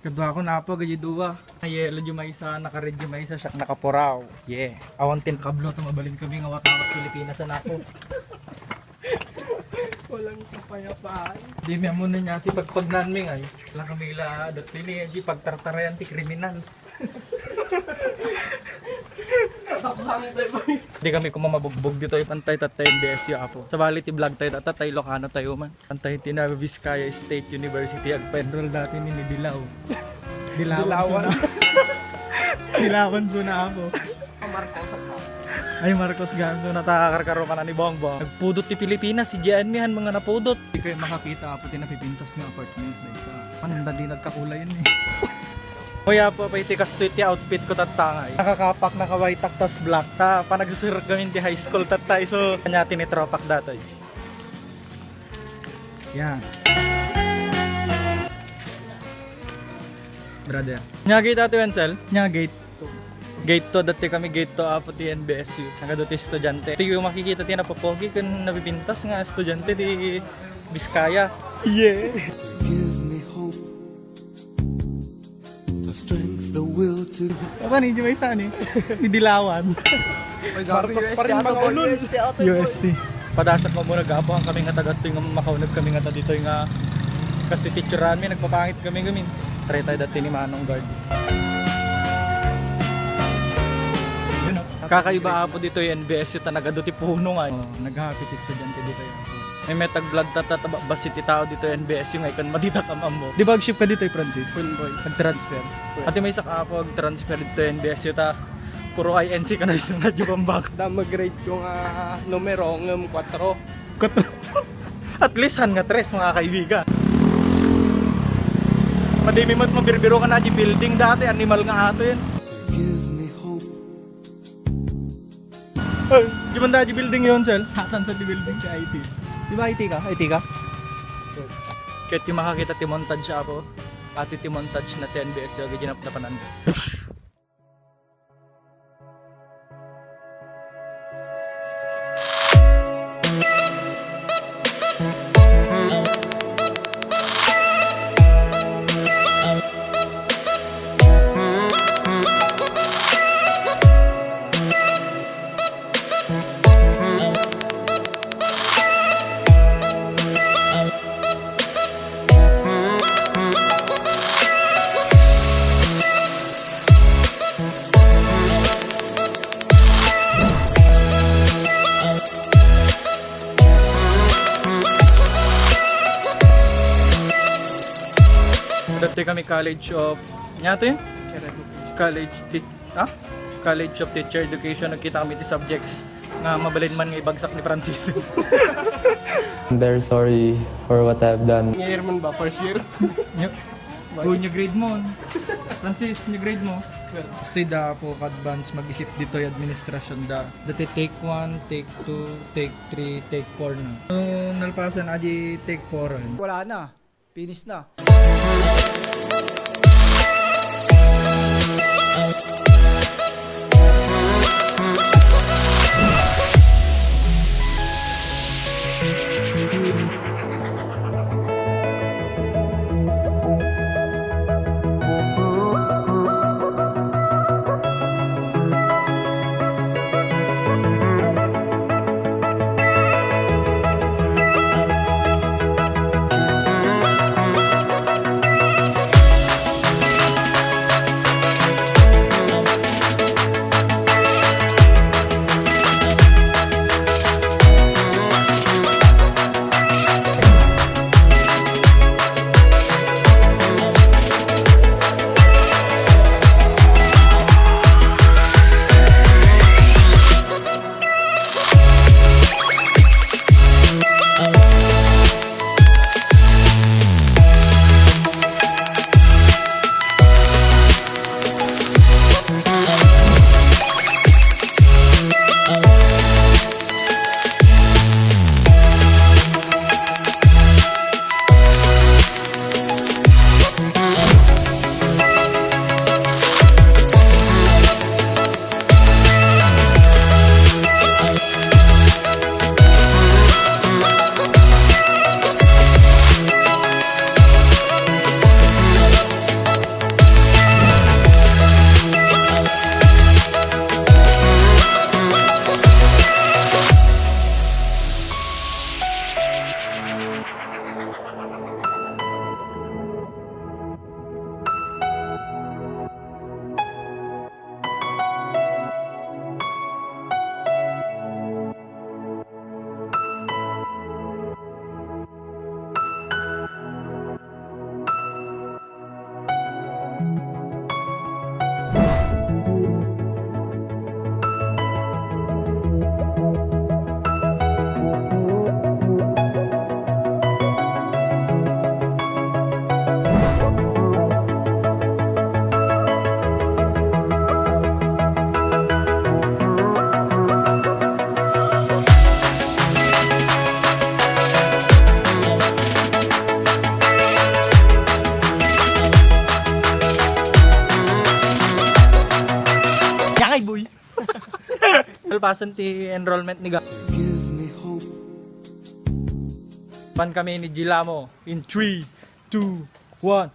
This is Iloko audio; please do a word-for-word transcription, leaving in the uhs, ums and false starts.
Kaduakon, Apo, gaji dua. Ay, yellow di maysa, naka-red di maysa, siak nakapuraw. Yeah. Awan ti nakablo, ta mabalin kami nga awat-awat Pilipinas, anak ko. Walang kapayapaan. Di mi ammo na niya ti pagpagnan mi ngay. Lang kami la, dati ni, di pagtartarayan ti kriminal. Tatakpan tayo, boy. Di kami kuma mabugbog ditoy, pantay tattay M B S U, Apo. Sabali ti vlog tayo, tattay Ilocano tayo man. Pantay ti na Vizcaya State University, agpa-enroll dati ni, ni Dilaw. Dilawan Dilawan. Zona. Dilawan Zona, Apo. Marcos ako. Ay, Marcos Ganso, natakarkaruman ni Bongbong. Nagpudot ti Pilipinas, si J N mi han mga napudot. Di kayo makakita, Apo, ti napipintas nga apartment. Dahil sa, ano, hindi nagkakulayan eh. Kuya po, pa iti kastoy ti outfit ko tattangay. Nakakapak, naka-white tak, tas black ta. Panagsusurok kami ti high school tattay. So, kanya tinitropak datoy. Yan. Brother. Nya gate, Ate Wenzel? Nya gate. Gate two, dati kami gate two, Apo, ti N B S U. Nagadu ti estudiante. Ti makikita ti napopogi ken napipintas nga estudiante ti Vizcaya. Yeah. Give me hope, the strength, the will to. Apa ni, di ba isa ni? Ni Dilawan. Ay, grabe, Marcos pa rin, U S T ato, mga boy, ulol. U S T ato, boy. U S T. Padasakmo muna, gapu, han kami nga taga toy nga makauneg kami nga ta ditoy nga kas ti teacheran mi, nagpapangit kami gamin. Tara tayo dati ni Manong Guard. Yun, oh. Kakaiba, Apo, ditoy N B S U ta nagadu ti puno nga. Oh, naghahapit estudiante ditoy, Apo. May metag vlog ta, ta, ta, basi ti tao ditoy N B S U nga ikan madita ka mammo. Di ba ag-shift ka ditoy, Francis? Kun, boy. Nag-transfer. Boy. Ati may isak, Apo, ag-transfer ditoy N B S U ta. Puro I N C ka na isunga di bambak. Da, mag-grade ko nga numero, ngem kwatro. Kwatro. At least, han nga tres, mga kaibigan. Madimi met mabirbiro ka na di building dati, animal nga ato yan. Give me hope. Ay, di man da di building yon, sir? Hatan sa di building sa I T. Di ba I T ka? I T ka? Kahit yung makakita ti montage, Apo. Ati ti montage na ti N B S U, agi di napnapanan. Dati kami College of, ano to yun? College, Ha? College of Teacher Education, nagkita kami ti subjects nga mabalin man nga ibagsak ni Francis. I'm very sorry for what I've done. Year man ba? First year? Yep. Go, new grade mo. Francis, new grade mo. Stay da po ka advance mag-isip ditoy administrasyon da. Dati take one, take two, take three, take four na. No, nalpasan, adi take four. Wala na. Finish na. Yangay, boy! Kalpasan ti enrollment ni Ga-, pan kami ni Gilamo in three, two, one.